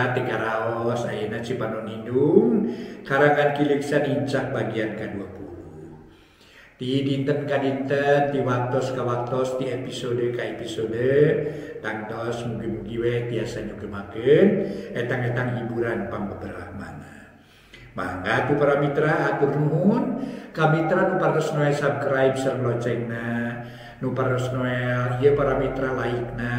Mitra teu karaos ayeuna Cipanon Indung karangan Ki Leuksa nincak bagian ka-20. Di dinten ka dinten, di waktos ka waktos, di episode ka episode tangtos mugi-mugi we tiasa nyugemakeun etang-etang hiburan pangbeberahmana. Mangga tu para mitra atur nuhun ka mitra nu paros noe subscribe sareng loncengna, nu paros noe ieu para mitra like-na,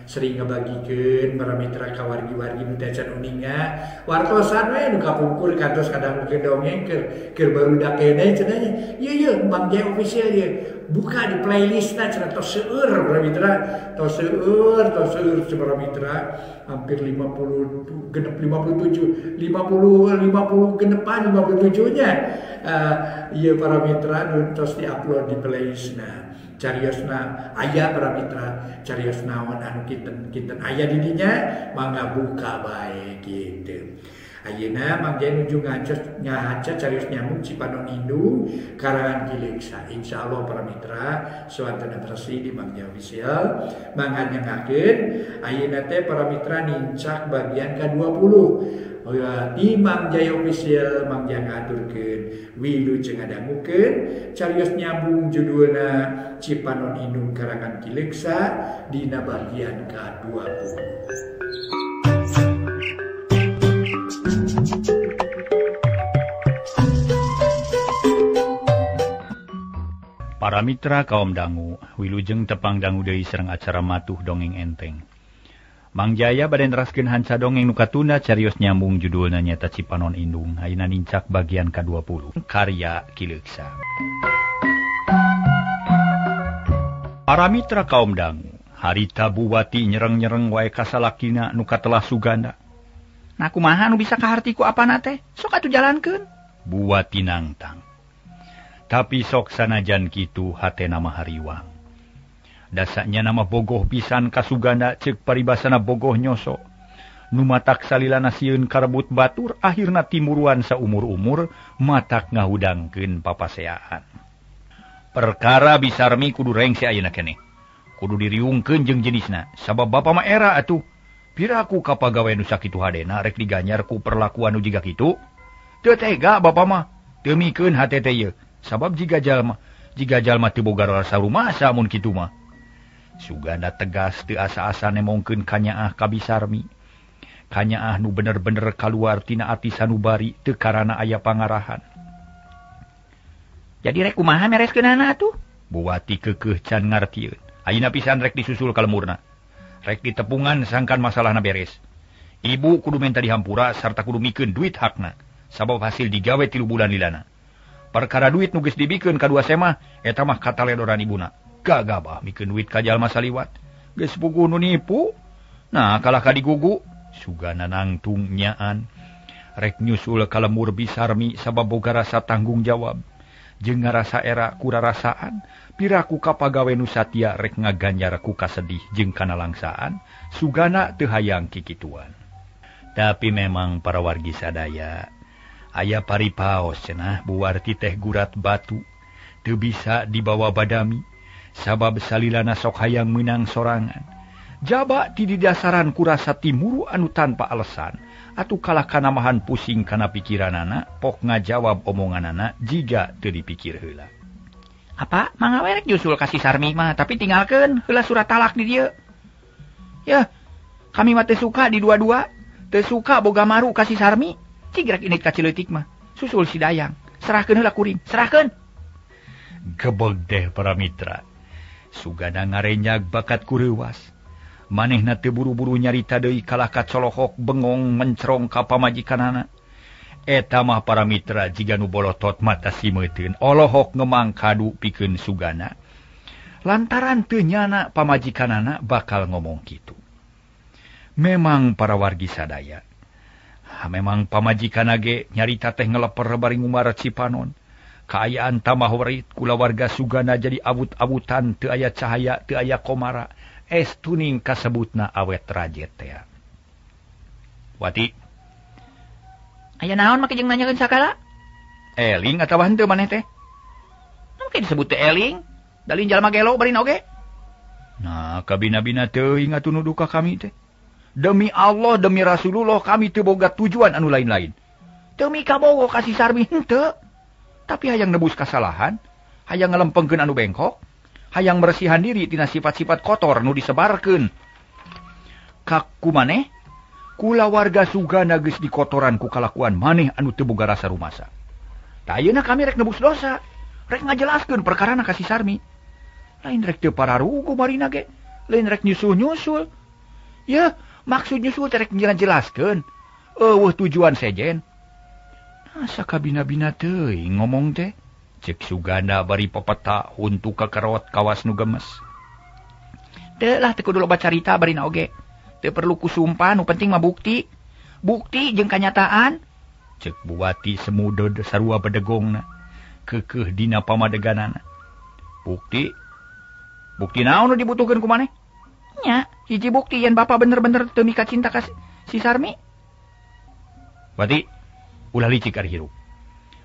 sering ngabagikeun para mitra ka wargi-wargi nu teu acan uninga, wartosan we nu kapungkur kantos kadangukeun dongeng keur barudak keneh cenah nya. Ieu ieu Mang Jaya Official ieu buka di playlistna cenah tos seueur para mitra, tos seueur para mitra hampir 50 genep 57 50 genepan 57 nya. Ieu para mitra nu tos diupload di playlistna. Cariosna aya para mitra, carios naon anu kinten-kinten aya di dinya mangga buka bae gitu. Ayeuna Mang Jaya nuju ngahaca carios nyambung Cipanon Indung karangan Ki Leuksa. Insyaallah para mitra suantana bersih di Mang Jaya Official mangga nyengakeun ayeuna teh para mitra nincak bagian ka-20. Oh ya, di Mang Jaya Official Mang Jaya ngaturkeun wilujeng ngadangukeun carios nyambung judulna Cipanon Indung karangan Ki Leuksa dina bagian ka-20. Para mitra kaum dangu, wilujeng tepang dangu deui sareng acara matuh dongeng enteng. Mang Jaya bade neraskeun hanca dongeng nu katunda carios nyambung judulna nyaeta Cipanon Indung, ayeuna nincak bagian ka-20 karya Ki Leuksa. Para mitra kaum dangu, harita Buwati nyereng-nyereng wae ka salakina nu katelah Suganda. Nah kumaha nu bisa kaharti ku apana teh? Sok atuh jalankeun. Buwati nangtang. Tapi sok sanajan kitu hatena mah hariwang. Dasaknya nama bogoh pisan ka Suganda ceuk paribasana bogoh nyosok. Nu matak salilana sieun karebut batur akhirna timuruan saumur-umur matak ngahudangkeun papaseaan. Perkara Bisarmi kudu rengse ayeuna keneh. Kudu diriungkeun jeung jenisna sabab bapa mah era atuh. Piraku ka pagawe nu sakitu hadena rek diganyar ku perlakuan nu jiga kitu? Teu tega bapa mah, teu mikeun hate teh ieu. Sabab jiga jalma teu boga rasa rumasa mun kitu mah. Suganda tegas teu asa-asa nemongkeun kanyaah ka Bisarmi. Kanyaah nu bener-bener kaluar tina ati sanubari teu karana aya pangarahan. Jadi rek kumaha mereskeunana atuh? Buwati keukeuh can ngartieun. Ayeuna pisan rek disusul ka lemurna. Rek ditepungan sangkan masalahna beres. Ibu kudu menta dihampura sarta kudu mikeun duit hakna. Sabab hasil digawe 3 bulan lilana. Perkara duit nu geus dibikeun ka dua semah eta mah kataledoran ibuna. Gagabah mikeun duit ka jalma saliwat. Geus puguh nu nipu. Nah kalah ka digugu. Sugana nangtung nyaan. Rek nyusul ka lemur Bisarmi sabab boga rasa tanggung jawab. Jeung ngarasa era kurarasaan. Piraku ka pagawe nu satia rek ngaganjar ku kasedih jeung kanalangsaan. Sugana teu hayang kikituan. Tapi memang para wargi sadaya aya paripaos cenah Buwarti teh gurat batu teu bisa dibawa badami sabab salilana sok hayang meunang sorangan. Jaba ti didasaran kurasa timuru anu tanpa alasan atuh kalah kanamahan pusing kana pikiranana pok ngajawab omonganana jiga teu dipikir heula. Apa mangga we rek nyusul ka si Sarmi mah tapi tinggalkeun heula surat talak di dieu. Yah, kami mah teu suka di dua-dua, teu suka boga maru ka si Sarmi. Cig rek indit ka Cileutik mah, susul si Dayang. Serahkeun heula kuring, serahkeun. Gebeg deh para mitra. Suganda ngarenyag bakat kureuwas. Manehna teu buru-buru nyarita deui kalah ka colohok bengong mencerong ka pamajikanana. Eta mah para mitra jiga nu bolotot mata simeuteun olohok ngemang kadu pikeun Suganda. Lantaran teu nyana pamajikanana bakal ngomong kitu. Memang para wargi sadaya, memang pamajikanna ge nyarita teh ngeleper bari ngumar Cipanon. Kaayaan tambah werit kulawarga Suganda jadi awut-awutan teu aya cahaya teu aya komara. Es tuning kasebutna awet rajet teh. Wati. Aya naon make jeung nanyakeun sakala? Eling atawa henteu maneh teh? Make disebut teh eling, dalin jalma gelo bari oge. Nah, kabina-bina teuing atuh nu duka kami teh. Demi Allah, demi Rasulullah kami teu boga tujuan anu lain-lain. Teu mikabogoh ka si Sarmi henteu. Tapi hayang nebus kasalahan, hayang ngalempengkeun anu bengkok, hayang meresihan diri tina sifat-sifat kotor nu disebarkeun. Ka kumaneh? Kulawarga Sugana geus dikotoran ku kalakuan maneh anu teu boga rasa rumasa. Tah ayeuna kami rek nebus dosa, rek ngajelaskeun perkarana ka si Sarmi. Lain rek teu pararuguh marina ge, lain rek nyusul-nyusul. Yeuh, maksud nyusul teh rek jelaskeun. Eueuh tujuan sejen. Asa kabina-bina teuing ngomong teh. Cek Sugana bari pepeta huntu kakerot kawas nu gemes. Teu lah teu kudu loba carita barina oge. Teu perlu ku sumpah, nu penting mah bukti. Bukti jeung kanyataan. Cek Buwati semudod sarua bedegongna. Keukeuh dina pamadeganana. Bukti? Bukti naon nu dibutuhkeun ku maneh? Nya, hiji bukti yen bapa bener-bener teu mika cinta ka si Sarmi. Wati, ulah licik ari hirup.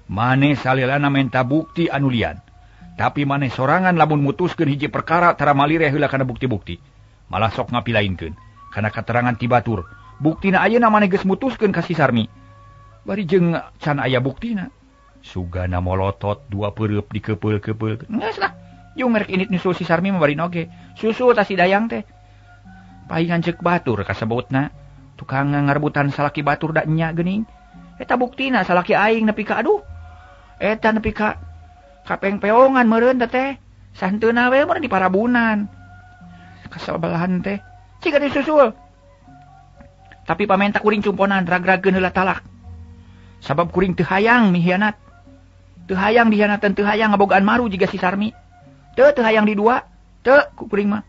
Maneh salilana menta bukti anu lian. Tapi maneh sorangan lamun mutuskeun hiji perkara tara malireh heula kana bukti-bukti. Malah sok ngapilainkeun kana katerangan ti batur. Buktina ayeuna maneh geus mutuskeun ka si Sarmi. Bari jeung can aya buktina. Sugana molotot dua peureub dikepeul-kepeul. Geus lah. Jeung merek init nyusul si Sarmi mah bari oge. Susul ta si Dayang teh. Paingan ceuk batur kasebutna. Tukang ngarebutan salaki batur da nya geuning. Eta buktina salaki aing nepi ka aduh. Eta nepi ka kapengpeongan meureun teh. Santeuna we meureun di parabunan. Kasabalahan teh. Ciga disusul. Tapi pamenta kuring cumponan rag-ragkeun heula talak. Sabab kuring teu hayang mihianat. Teu hayang dihianatan, teu hayang ngabogaan maru jiga si Sarmi. Teu teu hayang di dua, teu ku kuring mah.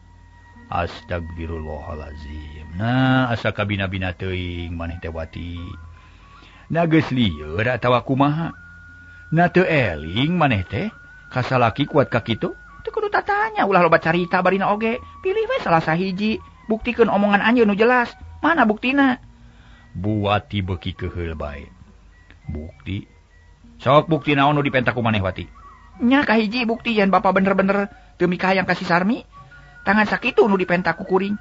Astagfirullahalazim. Nah, asa kabina-bina teuing maneh teh Wati. Na geus lieur atawa kumaha? Na teu eling maneh teh kasalaki kuat ka kitu? Teu kudu tatanya, ulah loba carita barina oge. Pilih we salah sahiji, buktikeun omongan anjeun nu jelas. Mana buktina? Buwati beuki keuheul bae. Bukti? Sok bukti naon nu dipenta ku maneh Wati? Nya kahiji bukti yen bapa bener-bener teu mikahayang ka si Sarmi. Tangan sakitu nu dipenta ku kuring.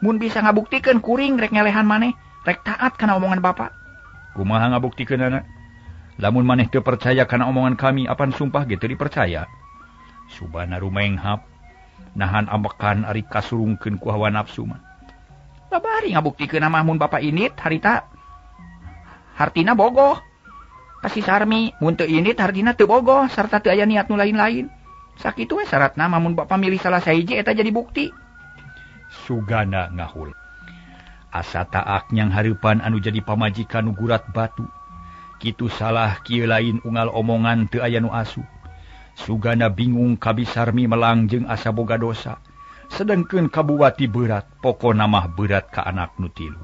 Mun bisa ngabuktikeun kuring rek ngelehan maneh, rek taat kana omongan bapa. Kumaha ngabuktikeunana? Lamun maneh teu percaya kana omongan kami, apan sumpah ge teu dipercaya. Subana rumenghap nahan ambekan ari kasurungkeun ku hawa nafsu mah. Babari ngabuktikeun mah mun bapa init harita hartina bogoh. Ka si Sarmi mun teu init hartina teu bogoh sarta teu aya niat nu lain-lain. Sakitu we syaratna mah mun bapa milih salah sahiji eta jadi bukti. Sugana ngahul. Asa taak nyang hareupan anu jadi pamajikan nu gurat batu. Kitu salah kieu lain unggal omongan teu aya nu asu. Sugana bingung ka Bisarmi melang jeung asa boga dosa. Sedengkeun ka Buwati berat, pokona mah berat ka anak nu tilu.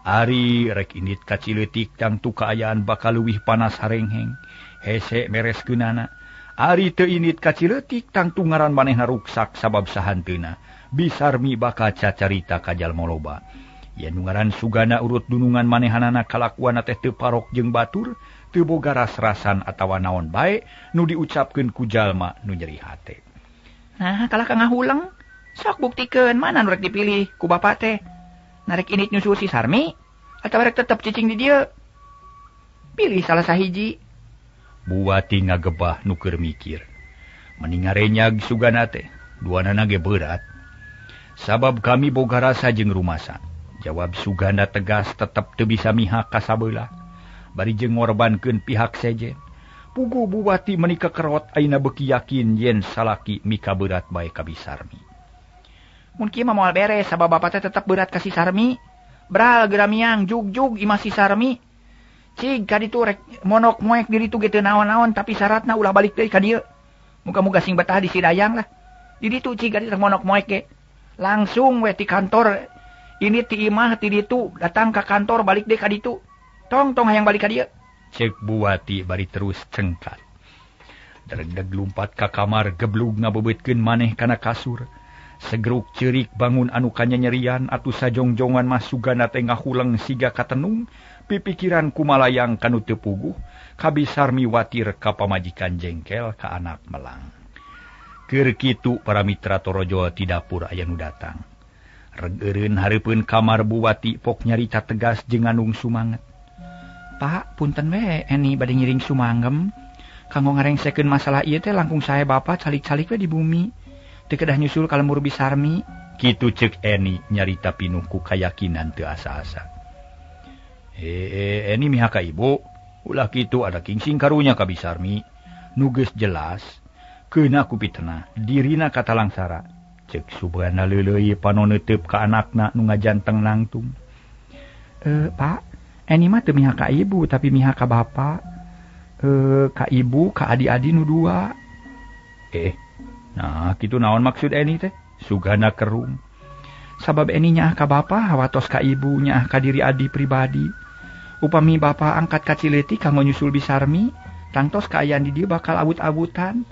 Ari rek indit ka Cileutik tangtu kaayaan bakal leuwih panas harengheng. Hese mereskeunana. Ari teu indit ka Cileutik tangtu ngaran manehna ruksak sabab sahanteuna. Bisarmi bakal cacarita ka jalma loba. Yen nu ngaran Sugana urut dunungan manehanana kalakuanna teh teu parok jeung batur, teu boga ras-rasan atawa naon bae nu diucapkeun ku jalma nu nyeri hate. Nah, kalah ka ngahuleng. Sok buktikeun mana nu rek dipilih ku bapa teh. Narek init nyusul si Sarmi atawa rek tetep cicing di dieu? Pilih salah sahiji. Buwati ngagebah nu keur mikir. Mending ngarenyag Sugana teh, duanana ge berat. Sabab kami boga rasa jeung rumasa. Jawab Sugana tegas tetep teu bisa mihak ka sabelah. Bari jeung ngorbankeun pihak sejen. Puguh Buwati meuni kekerot ayeuna beuki yakin yen salaki mika berat bae ka Bisarmi. Mun kieu mah moal beres sabab bapa teh tetep berat ka si Sarmi. Bral geramiang jugjug imah si Sarmi. Cig ka ditu rek monok moek di ditu ge teu naon-naon tapi syaratna ulah balik deui ka dieu. Muga-muga sing betah di si Dayang lah. Di ditu cig ka ditu rek monok moek ge. Langsung we ti kantor ini ti imah ti ditu datang ka kantor balik deui ka ditu. Tong tong hayang balik ka dieu. Cek Buwati bari terus cengkat. Dregdeg lumpat ka kamar geblug ngabebeutkeun maneh kana kasur. Segeruk ceurik bangun anu kanyanyerian atuh sajongjongan mah Sugana teh ngahuleng siga katenung, pipikiran kumalayang kanu teu puguh, ka Bisarmi watir ka pamajikan jengkel ka anak melang. Keur kitu para mitra torojo ti dapur aya nu datang. Reg eureun hareupeun kamar Buwati pok nyarita tegas jeung ngandung sumanget. Pak, punten we Eni bade ngiring sumanggem. Kanggo ngarengsekeun masalah ieu teh langkung sae Bapak calik-calik we di bumi. Teu kedah nyusul ka lembur Bisarmi. Kitu ceuk Eni nyarita pinuh ku kayakinan teu asa-asa. Eni mihak ka ibu. Ulah kitu ada kingsing karunya ka Bisarmi. Nu geus jelas keuna ku pitenah dirina katalangsara. Cek Sugana leuleuy panon neuteub ka anakna nu ngajanteng nangtung. Pak, Eni mah teu mihak ka ibu tapi mihak ka bapa. Ka ibu, ka adi-adi nu dua. Nah kitu naon maksud Eni teh? Sugana kerung. Sabab Eni nyaah ka bapa hawatos ka ibu, nyaah ka diri adi pribadi. Upami bapa angkat ka Cileutik kanggo nyusul Bisarmi, tangtos kaayaan di dieu bakal awut-awutan.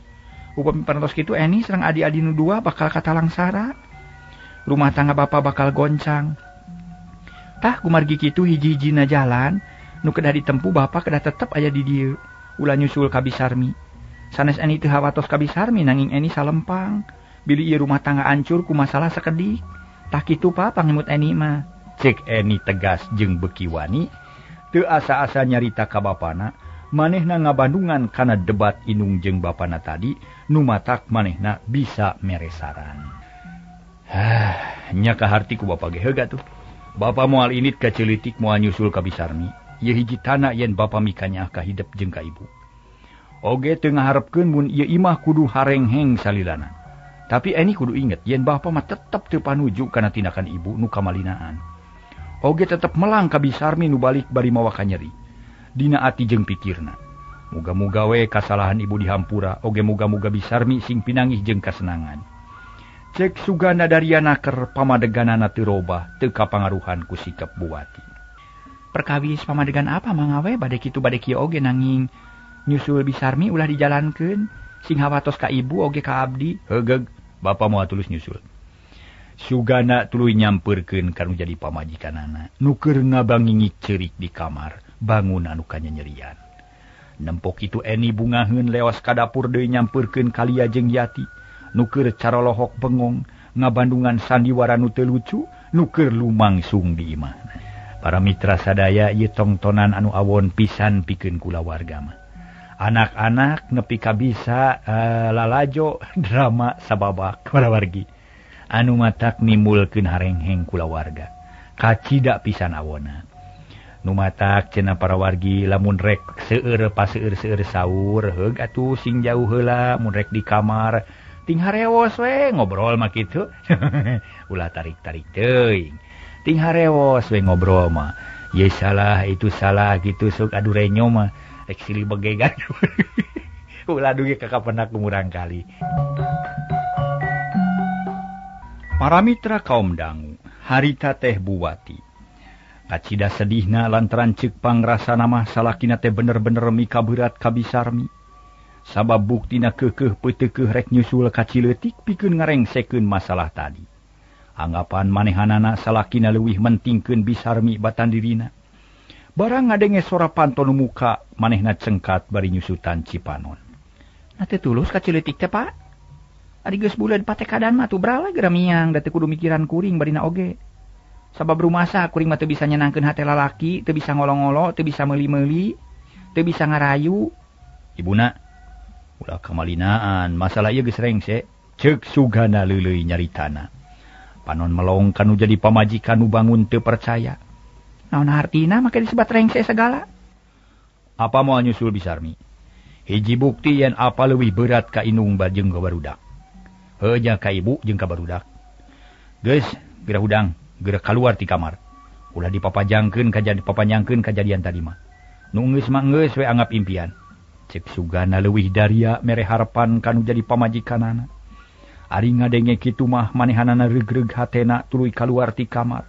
Upami parantos kitu Eni sareng adi-adi nu dua bakal katalangsara. Rumah tangga bapa bakal goncang. Tah kumargi kitu hiji-hijina jalan nu kedah ditempuh bapa kedah tetep aya di dieu. Ulah nyusul ka Bisarmi. Sanes Eni teu hawatos ka Bisarmi nanging Eni salempang. Bilih ieu rumah tangga hancur ku masalah sakedik. Tah kitu Pa pangemut Eni mah. Cek Eni tegas jeung beuki wani. Teu asa-asa nyarita ka bapana. Manehna ngabandungan kana debat inung jeung bapana tadi nu matak manehna bisa meresaran. Nya kaharti ku bapa ge heug atuh. Bapa moal init ka Cileutik moal nyusul ka Bisarmi. Ieu hiji tana yen bapa mikanyaah ka hidep jeung ka ibu. Oge teu ngaharepkeun mun ieu imah kudu harengheng salilana. Tapi Eni kudu inget yen bapa mah tetep teu panuju kana tindakan ibu nu kamalinaan. Oge tetep melang ka Bisarmi nu balik bari mawa kanyeri. Dina ati jeung pikirna. Muga-muga we kasalahan ibu dihampura, oge muga-muga Bisarmi sing pinangih jeung kasenangan. Cek Sugana dariana ker pamadeganana teu robah, teu kapangaruhan ku sikap Buwati. Perkawis pamadegan apa mangawe bade kitu bade kieu oge nanging nyusul Bisarmi ulah dijalankeun, sing hawatos ka ibu oge ka abdi. Heugeg, bapa moal tulus nyusul. Sugana tuluy nyampeurkeun ka nu jadi pamajikanana, nu keur ngabangingik ceurik di kamar. Bangun anu kanyanyerian. Nempok itu Eni bungaheun lewas ka dapur deui nyampeurkeun Kalia jeung Yati. Nu keur caralohok bengong ngabandungan sandiwara nu teu lucu, nu keur lumangsung di imah. Para mitra sadaya ieu tongtonan anu awon pisan pikeun kulawarga mah. Anak-anak nepi ka bisa lalajo drama sababak kulawargi. Anu matak nimbulkeun harengheng kulawarga. Kacida pisan awonna. Nu matak cenah para wargi lamun rek seueur paseueur-seueur saur heug atuh sing jauh heula mun rek di kamar ting harewos we ngobrol mah kitu. Ulah tarik-tarik teuing. Ting harewos we ngobrol mah. Ye salah itu salah gitu sok adu renyo mah rek silih begegan. Ulah dugi ka kapenak murang kali. Para mitra kaum dangu, harita teh Buwati. Kacida sedihna lantaran ceuk pangrasana mah salakina teh bener-bener mikaberat ka Bisarmi. Sabab buktina keukeuh peuteukeuh rek nyusul ka Cileutik pikeun ngarengsekeun masalah tadi. Anggapan manehanana salakina leuwih mentingkeun Bisarmi batan dirina. Barang ngadenge sora panton muka manehna cengkat bari nyusutan cipanon. Nah teu tulus ka Cileutik teh Pak. Ari geus buleud patekadan mah tuh brala geura miang da teu kudu mikiran kuring barina oge. Sabab rumasa kuring mah teu bisa nyenangkeun hate lalaki, teu bisa ngolo-ngolo, teu bisa meuli-meuli, teu bisa ngarayu. Ibuna, ulah kamalinaan, masalah ieu geus rengse. Ceuk Sugana leuleuy nyaritana. Panon melong kanu jadi pamajikan nu bangun teu percaya. Naon hartina make disebat rengse segala? Apa moal nyusul Bisarmi? Hiji bukti yen apa leuwih berat ka inung bajeng ka barudak. Heuh nya ka ibu jeung ka barudak. Geus, geura hudang. Geura kaluar ti kamar. Ulah dipapajangkeun papanjangkeun kajadian tadi mah. Nu geus mah geus we anggap impian. Cek Sugana leuwih daria mere harapan kanu jadi pamajikanana. Ari ngadenge kitu mah manehanana reug-reug hatena tuluy kaluar ti kamar.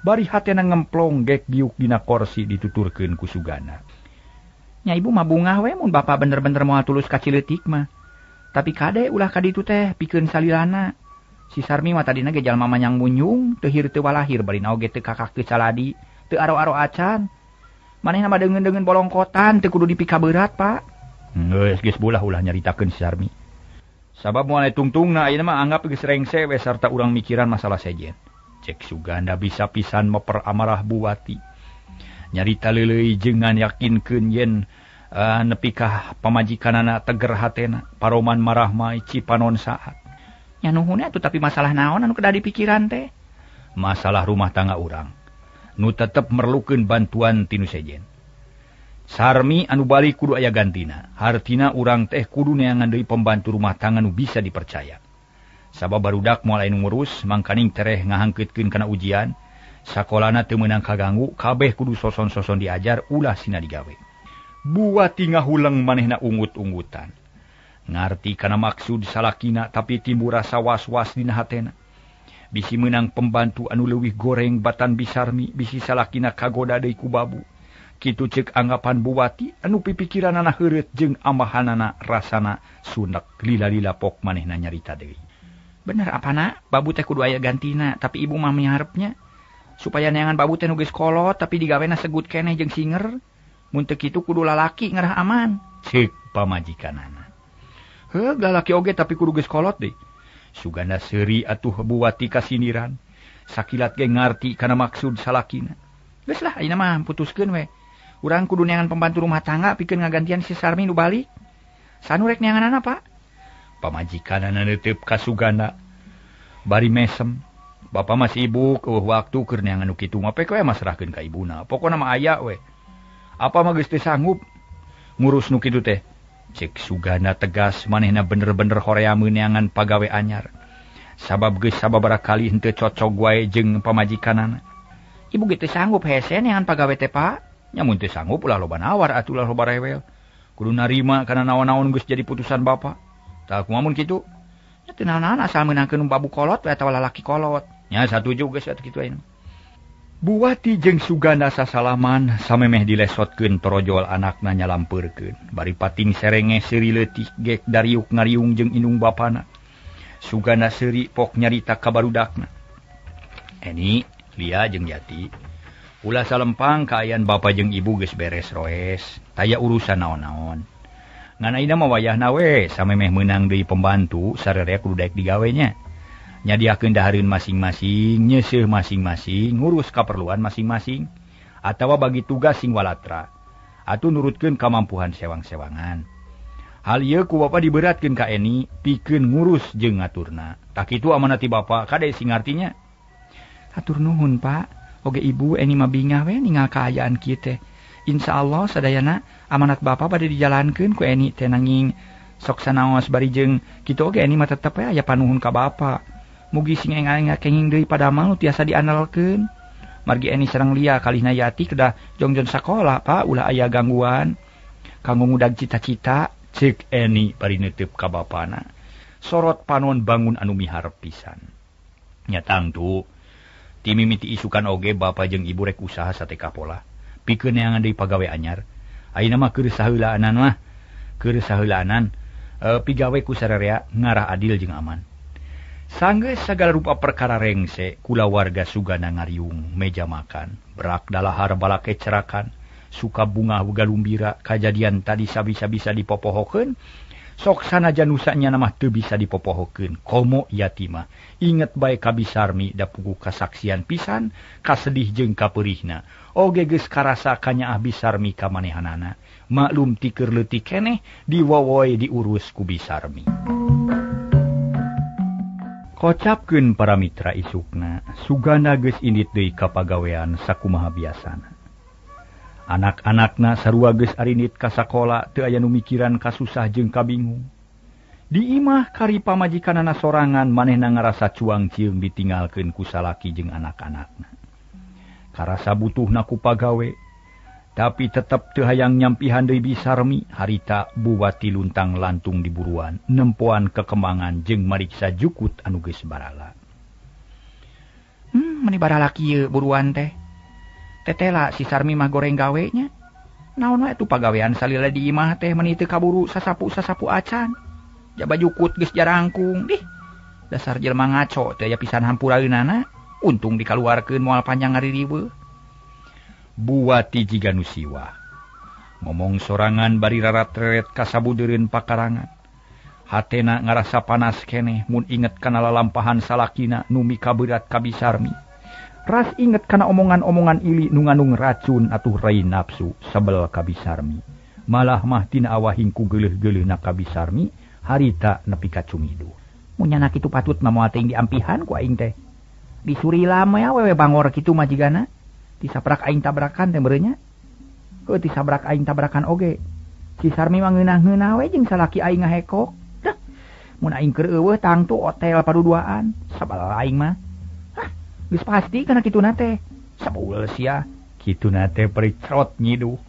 Bari hatena ngemplong gek diuk dina korsi dituturkeun ku Sugana. Nya ibu mah bungah we mun bapa bener-bener moal tulus ka Cileutik mah. Tapi kade ulah ka ditu teh pikeun salilana. Si Sarmi mah tadina ge jalma manyang munyung, teu hir teu walahir barina oge teu kakak teu caladi, teu aro-aro acan. Manehna mah deungeun-deungeun bolongkotan teu kudu dipikaberat, Pak. Geus geus bulah ulah nyaritakeun si Sarmi. Sabab moal tungtungna ayeuna mah anggap geus rengse we sarta urang mikiran masalah sejen. Cek Suganda bisa pisan meper amarah Buwati. Nyarita leuleuy jeung yakinkeun yen nepi ka pamajikanana teger hatena, paroman marah mah cipanon saat. Nya nuhun atuh tapi masalah naon anu kedah dipikiran teh? Masalah rumah tangga urang nu tetep merlukeun bantuan tinu sejen. Sarmi anu balik kudu aya gantina. Hartina urang teh kudu neangan deui pembantu rumah tangga nu bisa dipercaya. Sabab barudak moal aya nu ngurus, mangkaning tereh ngahangkeutkeun kana ujian, sakolana teu meunang kaganggu, kabeh kudu soson-soson diajar ulah sina digawe. Buwati ngahuleng manehna ungut-ungutan. Ngarti kana maksud salakina tapi timbul rasa was-was dina hatena. Bisi meunang pembantu anu leuwih goreng batan Bisarmi, bisi salakina kagoda deui ku babu. Kitu cek anggapan Buwati anu pipikiranana heureut jeung ambahanana rasana sunek lila-lila pok manehna nyarita deui. Bener apana? Babu teh kudu aya gantina, tapi ibu mah miharepnya supaya neangan babu teh nu geus kolot tapi digawena segut keneh jeung singer. Mun teu kitu kudu lalaki ngarah aman. Cek pamajikanana. Heuh, lalaki oge tapi kudu geus kolot deui. Suganda seuri atuh Buwati kasindiran. Sakilat ge ngarti kana maksud salakina. Geus lah ayeuna mah putuskeun we. Urang kudu neangan pembantu rumah tangga pikeun ngagantian si Sarmi nu balik. Sanu rek neanganana, Pak? Pamajikanana neuteup ka Suganda. Bari mesem. Bapa mah sibuk eueuh waktu keur neangan nu kitu mah pek we masrahkeun ka ibuna. Pokona mah aya we. Apa mah geus teu sanggup ngurus nu kitu teh. Cek Suganda tegas manehna bener-bener horea meunangan pagawe anyar. Sabab geus sababaraha kali henteu cocog wae jeung pamajikanana. Ibu ge teu sanggup hese neangan pagawe teh, Pak. Nya mun teu sanggup ulah loba nawar atuh ulah loba rewel. Kudu narima kana naon-naon geus jadi putusan bapa. Tah kumaha mun kitu? Nya teu naon-naon asal meunangkeun babu kolot we atawa lalaki kolot. Nya satuju geus atuh kitu ayeuna. Buwati jeung Suganda sasalaman samemeh dilesotkeun torojol anakna nyalampeurkeun. Bari pating serenge seuri leutik gek dariuk ngariung jeung indung bapana. Suganda seuri pok nyarita ka barudakna. Eni, Lia jeung Yati. Ulah salempang kaayaan bapa jeung ibu geus beres roes, taya urusan naon-naon. Ngan ayeuna mah wayahna we samemeh meunang deui pembantu sararea kudu daek digawe nya. Nyadiakeun dahareun masing-masing, nyeuseuh masing-masing, ngurus kaperluan masing-masing, atawa bagi tugas sing walatra. Atuh nurutkeun kamampuhan sewang-sewangan. Hal ieu ku bapa diberatkeun ka Eni pikeun ngurus jeung ngaturna. Tah kitu amanat ti bapa kade sing ngartinya. Hatur nuhun, Pak. Oge ibu Eni mah bingah we ningal kaayaan kieu teh. Insyaallah sadayana amanat bapa bade dijalankeun ku Eni teh nanging sok sanaos bari jeung kitu oge Eni mah tetep we aya panuhun ka bapa. Mugi sing engal-engal kenging deui padamel nu tiasa diandalkeun. Margi Eni sareng Lia kalihna Yati kedah jongjon sakola, Pak, ulah aya gangguan. Kanggo ngudag cita-cita, cek Eni bari neuteub ka bapana. Sorot panon bangun anu miharep pisan. Nya tangtu ti mimiti isukan oge bapa jeung ibu rek usaha sate kapola. Pikeun neangan deui pagawe anyar. Ayeuna mah keur saheulaanan mah. Keur saheulaanan pigawe ku sararea ngarah adil jeung aman. Sanggeus sagala rupa perkara rengse kulawarga Suganda ngariung meja makan, berak dalahar balake cerakan, suka bunga galumbira kajadian tadi sabisa-bisa dipopohokeun. Sok sanajan nusanya mah teu bisa dipopohokeun. Komo yatima inget bae ka Bisarmi da puguh kasaksian pisan kasedih jeung kapeurihna. Oge geus karasa kanyaah Bisarmi ka manehanana. Maklum ti keur leutik keneh diwowoy diurus ku Bisarmi. Kocapkeun para mitra isukna, Suganda geus indit deui ka pagawean sakumaha biasana. Anak-anakna sarua geus arindit ka sakola teu aya nu mikiran kasusah jeung kabingung. Di imah kari pamajikanana sorangan manehna ngarasa cuang cieung ditinggalkeun ku salaki jeung anak-anakna. Karasa butuhna ku pagawe, tapi tetep teu hayang nyampihan deui Bisarmi harita Buwati luntang lantung di buruan nempoan kekembangan jeung mariksa jukut anu geus barala. Meni barala kieu buruan teh. Tetela si Sarmi mah goreng gawe nya. Naon we atuh pagawean salila di imah teh meni teu kaburu sasapu-sasapu acan. Jaba jukut geus jarangkung. Dih, dasar jelema ngaco teh aya pisan hampuraeunana. Untung dikaluarkeun moal panjang ngaririweuh. Buwati jiga nu siwah. Ngomong sorangan bari rarat-reret kasabudeureun pakarangan. Hatena ngarasa panas keneh mun inget kana lalampahan salakina nu mikaberat ka Bisarmi. Ras inget kana omongan-omongan ili nu ngandung racun atuh rai nafsu sebel ka Bisarmi. Malah mah tina awahing ku geuleuh-geuleuhna ka Bisarmi harita nepi ka cumidu. Mun nyana kitu patut mah moal teuing diampihan ku aing teh. Disuri lama ya wewe bangor kitu mah jigana. Tisaprak aing tabrakan teh meureun nya. Heuh tisabrak aing tabrakan oge. Si Sarmi mah ngeunah-ngeunah we jeung salaki aing ngahekok. Dah. Mun aing keur eueuh tangtu hotel paduduaan. Sabal aing mah. Hah, geus pasti kana kituna teh. Sabeul sia, kituna teh pericrot nyiduh.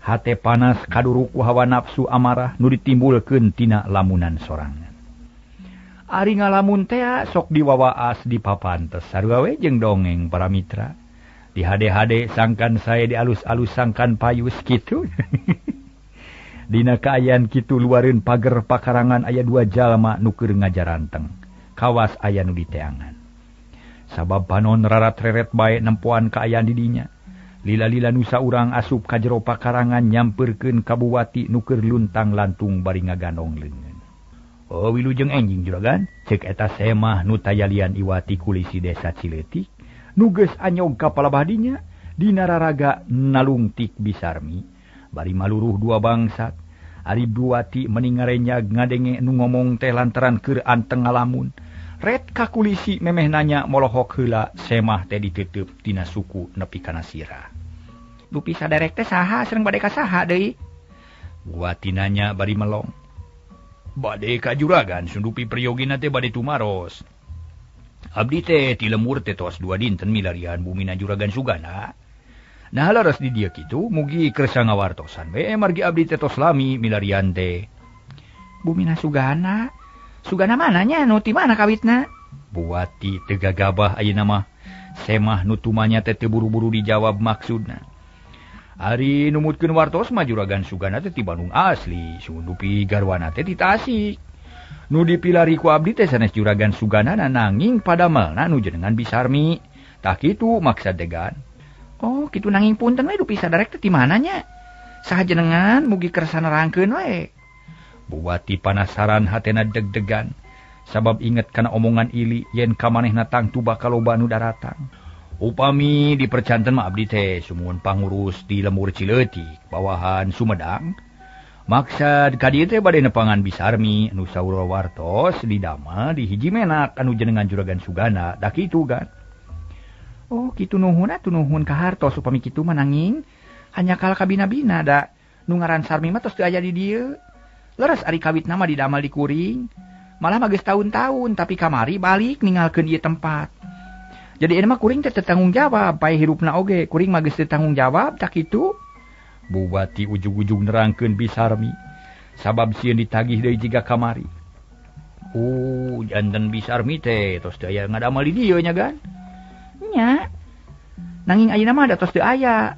Hate panas kaduruk ku hawa nafsu amarah nu ditimbulkeun tina lamunan sorangan. Ari ngalamun teh sok diwawaas di papantes sarua we jeung dongeng para mitra. Di hade-hade sangkan sae di alus-alus sangkan payus kitu. Dina kaayaan kitu luareun pager pakarangan aya dua jalma nu keur ngajaranteng. Kawas aya nu diteangan. Sabab panon rarat-reret bae nempoan kaayaan di dinya. Lila-lila nusa urang asup ka jero pakarangan nyamperkeun ka Buwati nu keur luntang-lantung bari ngaganong leungeun. Oh wilujeng enjing juragan, ceuk eta semah nu tayalian Iwati kulisi desa Cileutik, nu geus anyog ka palabah dinya dina raraga nalungtik Bisarmi. Bari maluruh dua bangsat. Ari Buwati meni ngarenyag ngadenge nu ngomong teh lantaran keur anteng ngalamun. Ret ka kulisi memeh nanya molohok heula semah teh diteuteub tina suku nepi kana sirah. Dupi saderek teh saha sareng bade ka saha deui? Buwati nanya bari melong. Bade ka juragan sundupi priyogina teh bade tumaros. Abdi teh ti lemur teh tos dua dinten milarian bumina juragan Sugana. Nah laras di dieu kitu mugi kersa ngawartosan we margi abdi teh tos lami milarian teh. Bumina Sugana? Sugana mananya nu ti mana kawitna? Buwati teu gagabah ayeuna mah. Semah nu tumanya teh teu buru-buru dijawab maksudna. Ari numutkeun wartos mah juragan Sugana teh ti Bandung asli, sundupi garwana teh ti Tasik. Nu dipilari ku abdi teh sanes juragan Sugana nanging padamelna nu jenengan Bisarmi. Tah kitu maksad degan. Oh, kitu nanging punten we dupi sadarek teh ti mananya? Saha jenengan mugi kersa nerangkeun we. Buwati panasaran hatena deg-degan sabab inget kana omongan ili yen ka manehna tangtu bakal loba nu daratang. Upami dipercanten mah abdi teh sumuhun pangurus di lemur Cileutik bawahan Sumedang. Maksad ka dieu teh bade nepangan Bisarmi nu saur wartos didamel di hiji menak anu jenengan juragan Sugana da kitu kan. Oh, kitu nuhun atuh nuhun ka hartos upami kitu mah nanging hanya kal kabina-bina da nu ngaran Sarmi mah tos teu aya di dieu. Leres ari kawitna mah didamel di kuring. Malah mah geus taun-taun tapi kamari balik ninggalkeun ieu tempat. Jadi ini mah kuring teh tanggung jawab pae hirupna oge kuring mah geus teu tanggung jawab tak kitu. Buwati ujug-ujug nerangkeun Bisarmi sabab sieun ditagih deui jiga kamari. Oh, janten Bisarmi teh tos teu aya ngadamel di dieu nya gan. Nya. Nanging ayeuna mah da tos teu aya.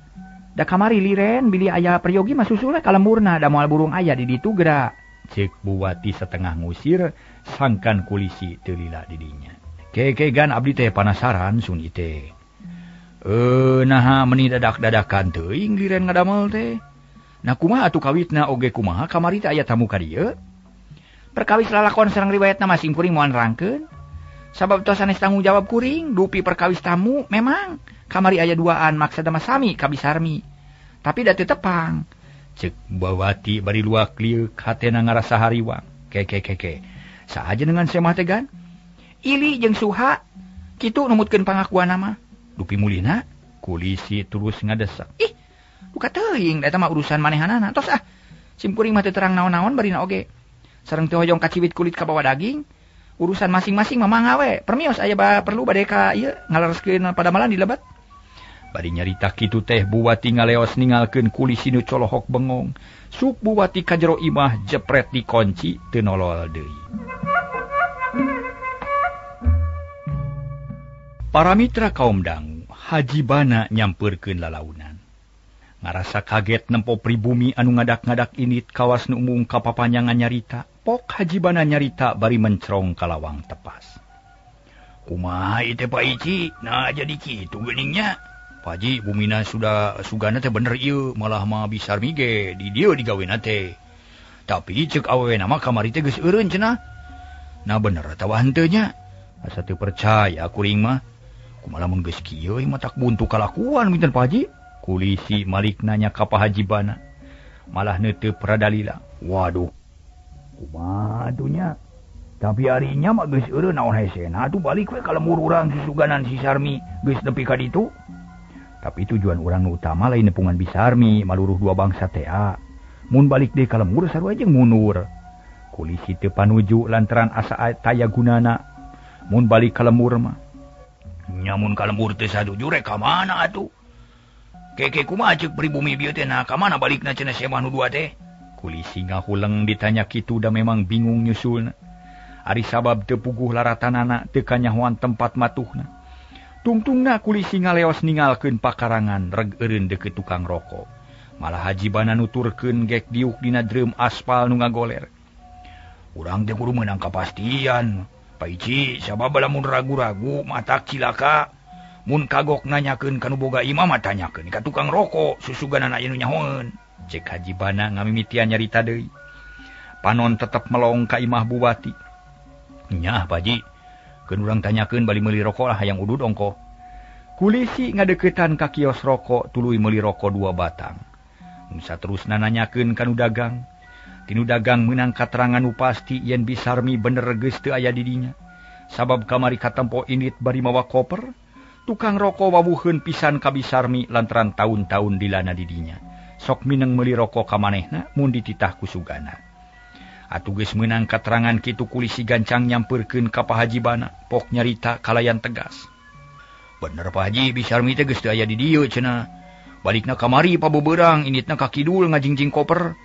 Da kamari liren bilih aya peryogi mah susul ka lemurna da moal burung aya di ditu geura. Ceuk Buwati setengah ngusir sangkan kulisi teu lila di dinya. Keke gan abdi teh panasaran sun teh. Naha meni dadak-dadakan teuing liren ngadamel teh. Nah kumaha atuh kawitna oge kumaha kamari teh aya tamu ka dieu? Perkawis lalakon sareng riwayatna masing kuring moal nerangkeun. Sabab tos sanes tanggung jawab kuring, dupi perkawis tamu memang kamari aya duaan maksada mah sami ka Bisarmi. Tapi da teu tepang. Ceuk Buwati bari luak lieuk hatena ngarasa hariwang. Keke. Saha jenengan semah teh gan? Ili jeung Suha kitu numutkeun pangakuanna mah. Dupi mulina kulisi terus ngadesak. Ih, duka teuing da eta mah urusan manehanana. Tos ah, sim kuring mah teu terang naon-naon barina oge. Sareng teu hoyong kaciwit kulit ka bawa daging. Urusan masing-masing mah mangga we. Permios aya perlu bade ka ieu ngalereskeun padamalan di lebat. Bari nyarita kitu teh Buwati ngaleos ningalkeun kulisi nu colohok bengong. Sup Buwati ka jero imah jepret dikunci teu nolol deui. Para mitra kaum dangu, Haji Bana nyamperkeun lalaunan. Ngarasa kaget nempo pribumi anu ngadak-ngadak init kawas nu umum ka papanjangan nyarita. Pok Haji Bana nyarita bari mencrong ka lawang tepas. Kumaha ieu teh Pak Ici? Nah jadi kitu geuningnya. Pak Haji bumina sudah Sugana teh bener ieu malah mah Bisarmi ge di dieu digawena teh. Tapi ceuk awewena mah kamari teh geus eureun cenah. Nah bener atawa henteu nya? Asa teu percaya kuring mah. Kumaha lamun geus kieu mah tak buntu kalakuan minten Pak Haji. Kulisi malik nanya ka Pak Haji Bana. Malah neuteup rada lila. Waduh. Kumaha atuh nya? Tapi arinya mah geus eureun naon hesena atuh balik we ka lembur urang susuganan si Sarmi geus nepi ka ditu. Tapi tujuan urang nu utama lain nepungan Bisarmi maluruh dua bangsa teh. Mun balik deui ka lembur sarua jeung mundur. Kulisi teu panuju lantaran asa taya gunana mun balik ka lembur mah. Nya mun ka lembur teh sajuju rek ka mana atuh? Keke kumaha ceuk pribumi bieu teh nah ka mana balikna cenah semah nu dua teh? Kulisi ngahuleng ditanya kitu da memang bingung nyusulna. Ari sabab teu puguh laratanana teu kanyahoan tempat matuhna. Tungtungna kulisi ngaleos ningalkeun pakarangan reg eureun deukeut tukang rokok. Malah Haji Bana nuturkeun gek diuk dina drum aspal nu ngagoler. Urang teh kudu meunang kapastian. Pak Ici, sabab lamun ragu-ragu matak cilaka. Mun kagok nanyakeun ka nu boga imah mah tanyakeun ka tukang rokok susuganana anu nyahoeun. Cek Haji Bana ngamimitian nyarita deui. Panon tetep melong ka imah Bupati. Nyah Pak Haji, keun urang tanyakeun bali meuli rokok lah hayang udud ongkoh. Kulisi ngadeuketan ka kios rokok tuluy meuli rokok 2 batang. Nu saterusna nanyakeun ka nu dagang. Tinu dagang meunang katerangan nu pasti yen Bisarmi bener geus teu aya di dinya. Sabab kamari katempo indit bari mawa koper, tukang rokok wawuheun pisan ka Bisarmi lantaran taun-taun dilana di dinya. Sok mineng meuli rokok ka manehna mun dititah ku sugana. Atuh geus meunang katerangan kitu kulisi gancang nyampeurkeun ka Pak Haji Bana, pok nyarita kalayan tegas. Bener Pak Haji, Bisarmi teh geus teu aya di dieu cenah. Balikna kamari pabeberang, inditna ka kidul ngajingjing koper.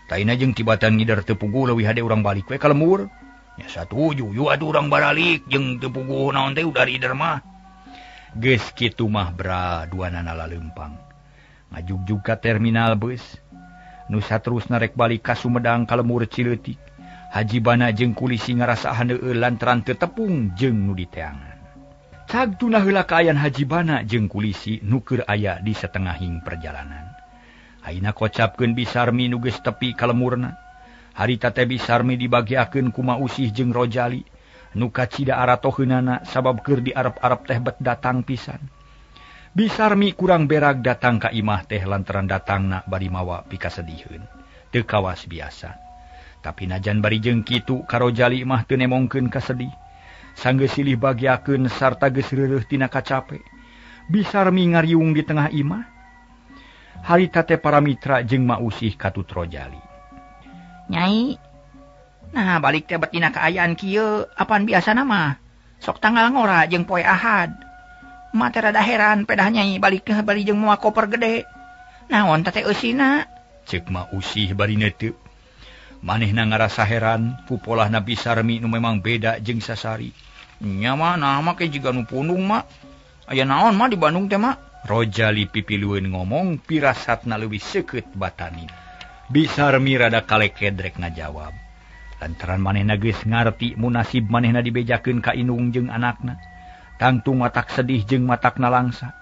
Taina jeung tibatan ngider teu puguh leuwih hade urang balik we ka lembur. Nya satuju yu atuh urang baralik jeung teu puguh naon teh udah ider mah. Geus kitu mah bra duanana laleumpang. Ngajugjug ka terminal bus. Nu saterusna rek balik ka Sumedang ka lembur Cileutik. Haji Bana jeung kulisi ngarasa handeueul lantaran teu tepung jeung nu diteangan. Cag tunah heula kaayaan Haji Bana jeung kulisi nu keur aya di satengahing perjalanan. Ayeuna kocapkeun Bisarmi nu geus tepi ka lemurna. Harita teh Bisarmi dibagiakeun ku Ma Usih jeung Rojali nu kacida aratoheunana sabab keur diarep-arep teh bet datang pisan. Bisarmi kurang berag datang ka imah teh lantaran datangna bari mawa pikasediheun. Teu kawas biasa. Tapi najan bari jeung kitu ka Rojali mah teu nemongkeun kasedih. Sanggeus silih bagiakeun sarta geus reureuh tina kacape. Bisarmi ngariung di tengah imah. Harita teh para mitra jeung Ma Usih katut Rojali. Nyai, nah balik teh betina kaayaan kieu, apaan biasana mah? Sok tanggal ngora jeung poe Ahad. Ma teh rada heran pedah nyai balik teh bari jeung mawa koper gede. Naon teh eusina? Ceuk Ma Usih bari neuteup. Manehna ngarasa heran pupolahna Bisarmi nu memang beda jeung sasari. Nya mah nah mah ke jiga nu pundung mah. Aya naon mah di Bandung teh mah? Rojali pipilueun ngomong pirasatna leuwih seukeut batani. Bisarmi rada kalekedrek ngajawab. Lantaran manehna geus ngarti mun nasib manehna dibejakeun ka indung jeung anakna. Tangtung matak sedih jeung matakna langsa.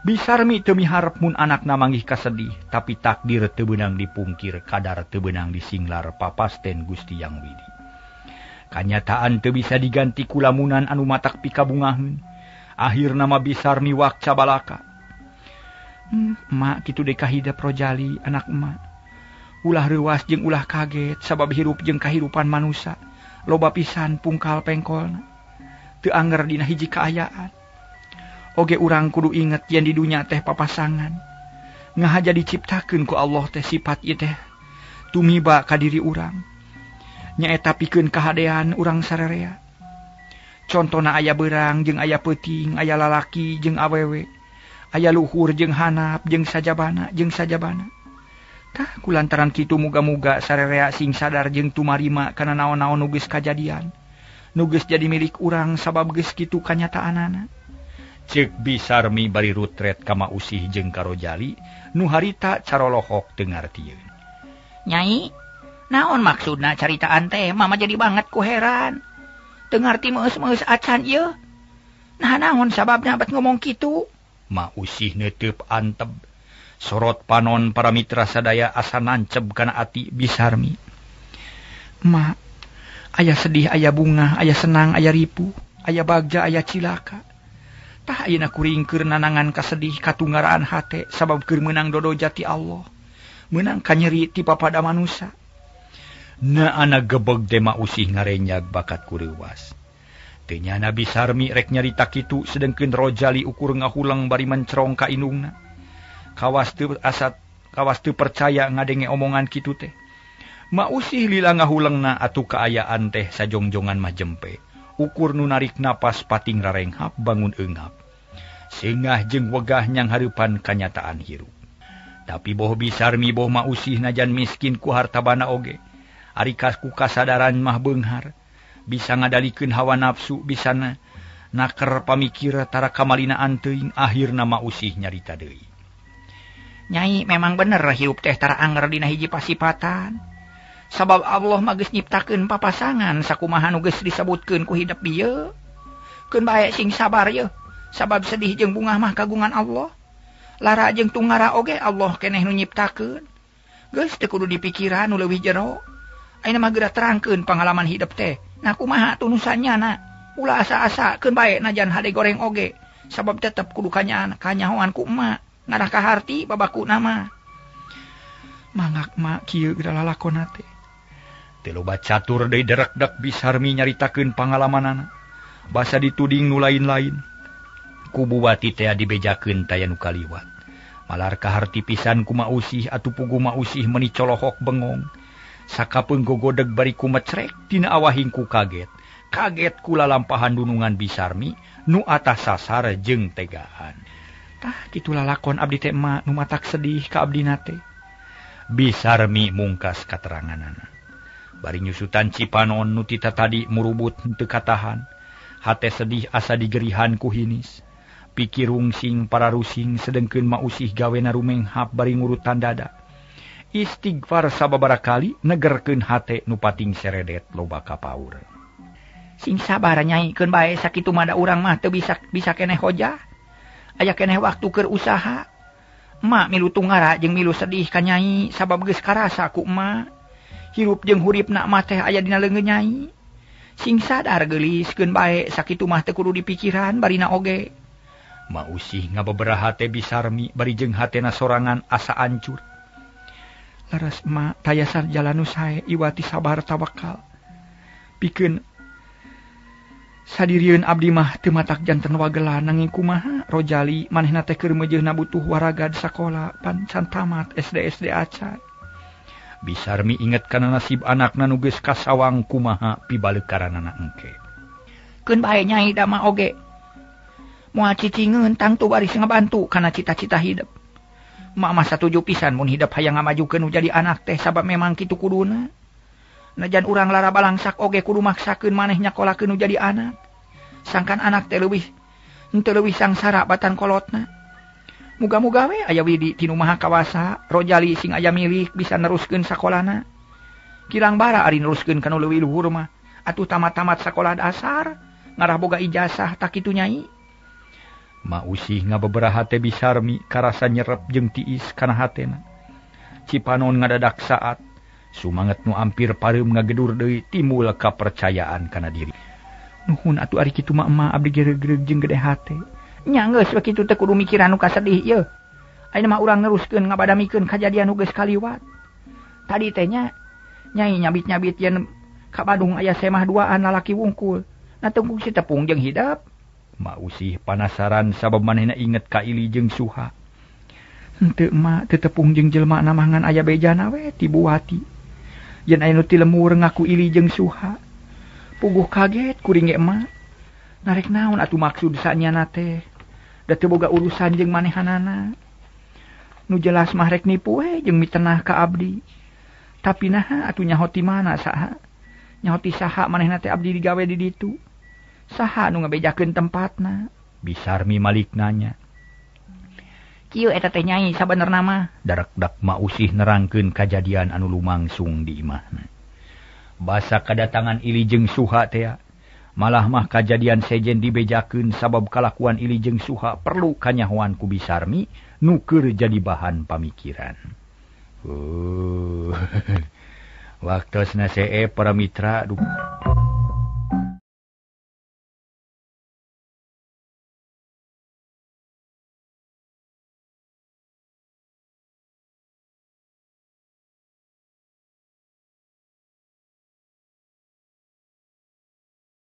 Bisarmi teu miharep mun anakna manggih kasedih, tapi takdir teu beunang dipungkir, kadar teu beunang disinglar papasten Gusti Yang Widi. Kanyataan teu bisa diganti ku lamunan anu matak pikabungaheun. Akhirna mah Bisarmi wakca balaka. Emak kitu deui kahidep Rojali anak emak. Ulah reuas jeung ulah kaget sabab hirup jeung kahirupan manusa loba pisan pungkal pengkolna. Teu anger dina hiji kaayaan. Oge urang kudu inget yen di dunya teh papasangan. Ngahaja diciptakeun ku Allah teh sifat ieu teh tumiba ka diri urang. Nyaeta pikeun kahadean urang sararea. Contona aya beurang jeung aya peuting, aya lalaki jeung awewe. Aya luhur jeung hanap jeung sajabana jeung sajabana. Tah kulantaran kitu muga-muga sararea sing sadar jeung tumarima kana naon-naon nu geus kajadian. Nu geus jadi milik urang sabab geus kitu kanyataanana. Ceuk Bisarmi bari rutret ka Ma Usih jeung ka Rojali nu harita carolohok teu ngartieun. Nyai, naon maksudna caritaan teh? Mama jadi banget ku heran. Teu ngarti meus-meus acan ieu. Nah naon sababna bet ngomong kitu? Ma Usih neuteup anteb. Sorot panon para mitra sadaya asa nanceb kana ati Bisarmi. Ma, aya sedih, aya bunga, aya senang, aya ripuh, aya bagja, aya cilaka. Tah ayeuna kuring keur nanangan kasedih katunggaraan hate sabab keur meunang dodo jati Allah. Meunang kanyeri ti papada manusa. Na anak gebeg teh Mausih ngarenyag bakat kureuwas. Teu nyana Bisarmi rek nyarita kitu sedengkeun Rojali ukur ngahulang bari mencerong ka indungna. Kawas teu asat kawas teu percaya ngadenge omongan kitu teh. Mausih lila ngahulengna atuh kaayaan teh sajongjongan mah jempe. Ukur nu narik napas pating rarenghap bangun eungap. Sengah jeung wegah nyang hareupan kanyataan hirup. Tapi boh Bisarmi boh Mausih najan miskin ku harta bana oge. Ari ku kasadaran mah beunghar, bisa ngadalikeun hawa nafsu, bisa naker pamikir tara kamalinaan teuing, akhirna Mausih nyarita deui. Nyai memang bener hirup teh tara anger dina hiji pasipatan. Sabab Allah mah geus nyiptakeun papasangan sakumaha nu geus disebutkeun ku hidep bieu. Keun bae sing sabar yeuh, sabab sedih jeung bungah mah kagungan Allah. Lara jeung tunggara oge Allah keneh nu nyiptakeun. Geus teu kudu dipikiran nu leuwih jero. Ayeuna mah geura terangkeun pangalaman hidup teh. Nah kumaha tunusannya na? Ulah asa-asa keun bae najan hade goreng oge. Sabab tetep kudu kanyahoan ku emak. Ngarah ka harti babaku nama. Mangak mak kieu geura lalakonna teh. Teu loba catur deui derekdek Bisarmi nyaritakeun pangalamanana. Basa dituding nu lain-lain. Ku Buwati teh dibejakeun taya nu kaliwat. Malar kaharti pisan ku Mausih atuh pugu Mausih meuni colohok bengong. Sakapeung gogodeg bari kumecrek tina awahing ku kaget. Kaget ku lalampahan dunungan Bisarmi nu atas sasar jeung tegaan. Tah kitu lalakon abdi teh emak nu matak sedih ka abdina teh. Bisarmi mungkas kateranganana. Bari nyusutan Cipanon nu tita tadi murubut teu katahan. Hate sedih asa digerihan ku hinis. Pikir rungsing pararusing sedengkeun Mausih gawena rumenghap bari ngurutan dada. Istighfar sababaraha kali negerkeun hate nu pating seredet loba kapaur. Sing sabar nyai keun bae sakitu mah da urang mah teu bisa keneh hojah. Aya keneh waktu keur usaha. Emak milu tunggara jeung milu sedih ka nyai sabab geus karasa ku emak. Hirup jeung huripna mah teh aya dina leungeun nyai. Sing sadar geulis keun bae sakitu mah teu kudu dipikiran barina oge. Mausih ngababaraha teh Bisarmi bari jeung hatena sorangan asa ancur. Leres emak tayasar jalan nu sae iwati sabar tawakal. Pikeun sadirieun abdi mah teu matak janten wagelan nanging kumaha Rojali manehna teh keur meujeuhna butuh waragad sakola pan can tamat SD SD acan. Bisarmi inget kana nasib anakna nu geus kasawang kumaha pibaleukaranana engke. Keun bae nyai da mah oge. Moal cicingeun tangtu baris ngabantu kana cita-cita hidup. Mak mah satuju pisan mun hidup hayang ngamajukeun nu jadi anak teh sabab memang kitu kuduna. Najan urang lara balangsak oge kudu maksakeun maneh nyakolakeun nu jadi anak. Sangkan anak teh leuwih henteu leuwih sangsara batan kolotna. Muga-muga we aya widi ti nu Maha Kawasa, Rojali sing aya milik bisa neruskeun sakolana. Kilang bara ari neruskeun ka nu leuwih luhur mah. Atuh tamat-tamat sakolah dasar ngarah boga ijazah tak kitu nyai. Mausih ngababaraha teh Bisarmi karasa nyerep jeung tiis kana hatena. Cipanon ngadadak saat sumanget nu ampir pareum ngagedur deui timbul kapercayaan kana diri. Nuhun atuh ari kitu mah emak abdi gereug-gereug jeung gede hate. Nya geus we kitu teh kudu mikiran nu kasedih yeuh. Ayeuna mah urang neruskeun ngabadamikeun kajadian nu geus kaliwat. Tadi teh nya nyai nyabit-nyabit yen ka Bandung aya semah duaan lalaki wungkul. Nah tunggu si tepung jeung hidep. Mausih panasaran sabab manehna inget ka Ili jeung Suha. Henteu emak teu tepung jeung jelema na mah ngan aya bejana we ti Buwati. Yen aya nu ti lemur ngaku Ili jeung Suha. Puguh kaget kuring ge emak. Narek naon atuh maksud sanyana teh? Da teu boga urusan jeung manehanana. Nu jelas mah rek nipu we jeung mitenah ka abdi. Tapi naha atuh nyaho ti mana saha? Nyaho ti saha manehna teh abdi digawe di ditu? Saha nu ngabejakeun tempatna? Bisarmi malik nanya. Kieu eta teh nyai sabenerna mah. Darekdak Mausih nerangkeun kajadian anu lumangsung di imahna. Basa kadatangan Ili jeung Suha teh malah mah kajadian sejen dibejakeun sabab kalakuan Ili jeung Suha perlu kanyahoan ku Bisarmi nu keur jadi bahan pamikiran. Waktosna see para mitra.